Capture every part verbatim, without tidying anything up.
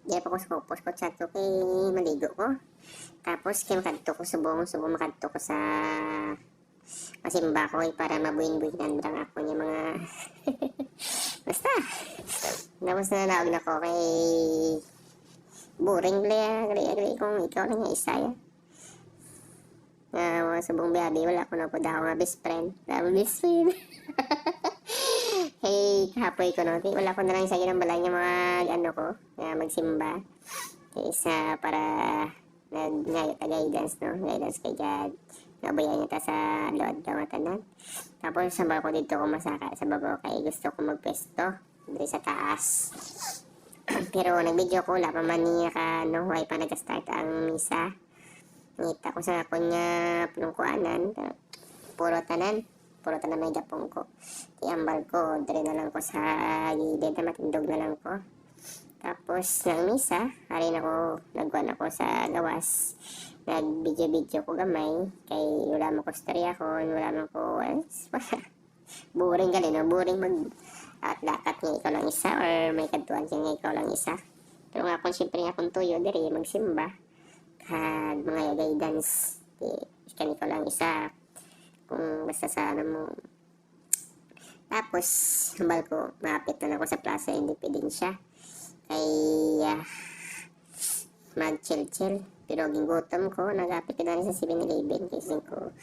Di pa ko sa kupos ko, chat ko kay maligo ko. Tapos kay makadto ko subong, subong makadto ko sa masimba ko, eh, para mabuhin-buhinan lang ako niya mga basta. Tapos nanaog na ko kay boring gali, gali, gali kung ikaw lang yung isa ya. Nga mga subong biyabi, wala ko na po daw nga best friend. Daw best friend. Hey, kahapoy ko, no? Di, wala ko na lang siya ginambalay nga mga, ano ko, nga magsimba. Kaysa para nag-, ngayo ta guidance, no? Guidance kay God. Nga buya niya ta sa load ka matanan. Tapos, sa ko dito ko masaka, sa babaw kay gusto ko magpesto. Diri sa taas. Pero nag-video ko, wala pa man niya ka, no? Why pa nag-start ang misa? Ngita ko sa akon nga pinungkuanan, puro tanan, puro tanan may gapong ko. Tiambal ko, diri na lang ko sa gilid, na matindog na lang ko. Tapos, nang misa, hari na ko, nagkuan ako sa gawas. Nag-video-video ko gamay, kay wala man ko storyahon, wala man ko, eh, wala. Boring gali, no? Boring mag dakat-dakat nga ikaw lang isa or may kadtuan ka nga ikaw lang isa. Pero nga kung siyempre nga kung tuyo diri magsimba kag mga guidance, di kan ikaw lang isa. Kung basta sa ano mo. Tapos, hambal ko, maapit na ako sa Plaza Independencia. Kay, ah, mag-chill-chill. Pero ginggutom ko, nagapit ko na sa Seven Eleven. Kasi ko,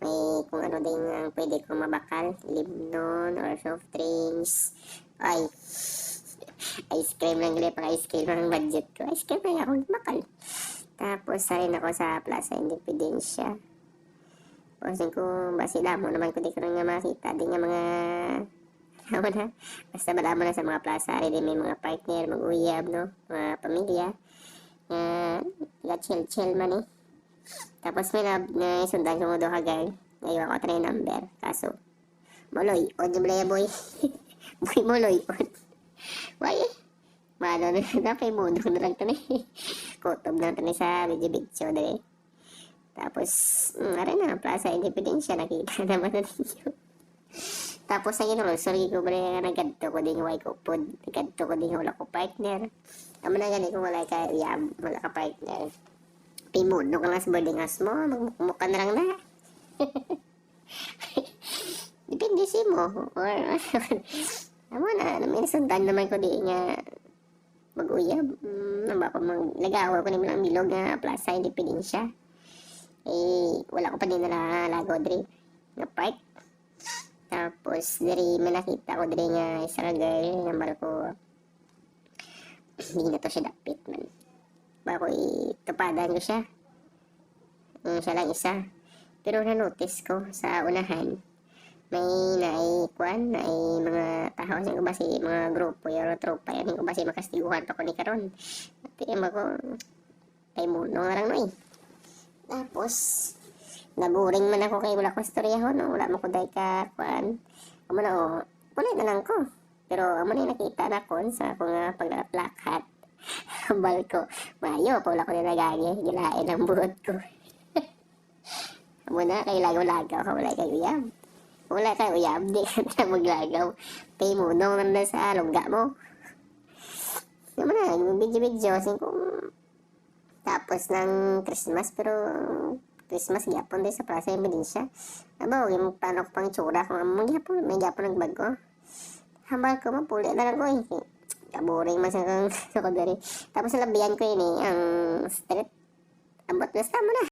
may kung ano din ang pwede kong mabakal. Libnon or soft drinks. Ay, ice cream lang gali, pang ice cream ang budget ko. Ice cream lang akong bakal. Tapos, sarin ako sa Plaza Independencia. Tapos, ko, basi damo naman ko di ko nga makita. Di nga mga, ano na, basta bala mo na sa mga plaza, ari din may mga partner, mag-uyab, no? Mga pamilya. Nga, nga chill-chill man eh. Tapos may na, na sundan ko mo duha girl. Ngayon ako try number. Kaso, maloy, on yung blaya boy. Boy, maloy, on. Why eh? Mano na, na kay mudong na lang to ni. Kutob na lang to ni sa video video dali. Tapos, mm, ari na, Plaza Independencia, nakita naman na ninyo. Tapos, ang inulsor, ko ba nga nagadto ko din, why ko pod? Nagadto ko din, wala ko partner. Amo na gani kung wala ka, uyab, wala ka partner. Pimuno ka lang sa boarding house mo, magmukmuk ka na lang na. Depende sa mo. Or, amo na, may nasundan naman ko di nga mag-uyab. Mm, ano ba ako, mag-, nagawa ko naman ang bilog nga Plaza Independencia. Eh, wala ko pa din nalagaw diri nga park. Tapos, diri may nakita ko diri nga isa ka girl, nga mal ko, hindi na to siya dapit man. Ba ko itupadan ko siya. Mm, siya lang isa. Pero na-notice ko sa unahan, may naay kwan, naay mga tao, siya ko ba si mga grupo, yung tropa, yan ko ba si makastiguhan pa ko ni karon. Ate, ema ko, kay muno nga lang no eh. Tapos, naboring man ako kay wala ko istoryaho, no? Wala mo ko dahil ka, kwan. Amo na, oh, kulay na lang ko. Pero amo na yung nakita na kon sa ako nga paglakat-lakat. Hambal ko, mayo, pa wala ko nilagani. Gilain ang buhot ko. Amo na, kay lagaw-lagaw ka, wala kay uyab. Wala kay uyab, di ka na maglagaw. Kay munong naman sa lungga mo. Amo na, yung video-video, sing kung tapos ng Christmas, pero Christmas gyapon din sa Plaza Independencia. Aba, huwag yung paano ko pang tsura kung amo gyapon, may gyapon nagbago. Hambal ko, mapuli na lang ko eh. Kaboring man sa kang sa ko diri. Tapos labihan ko ini ang street. Ambot basta mo na.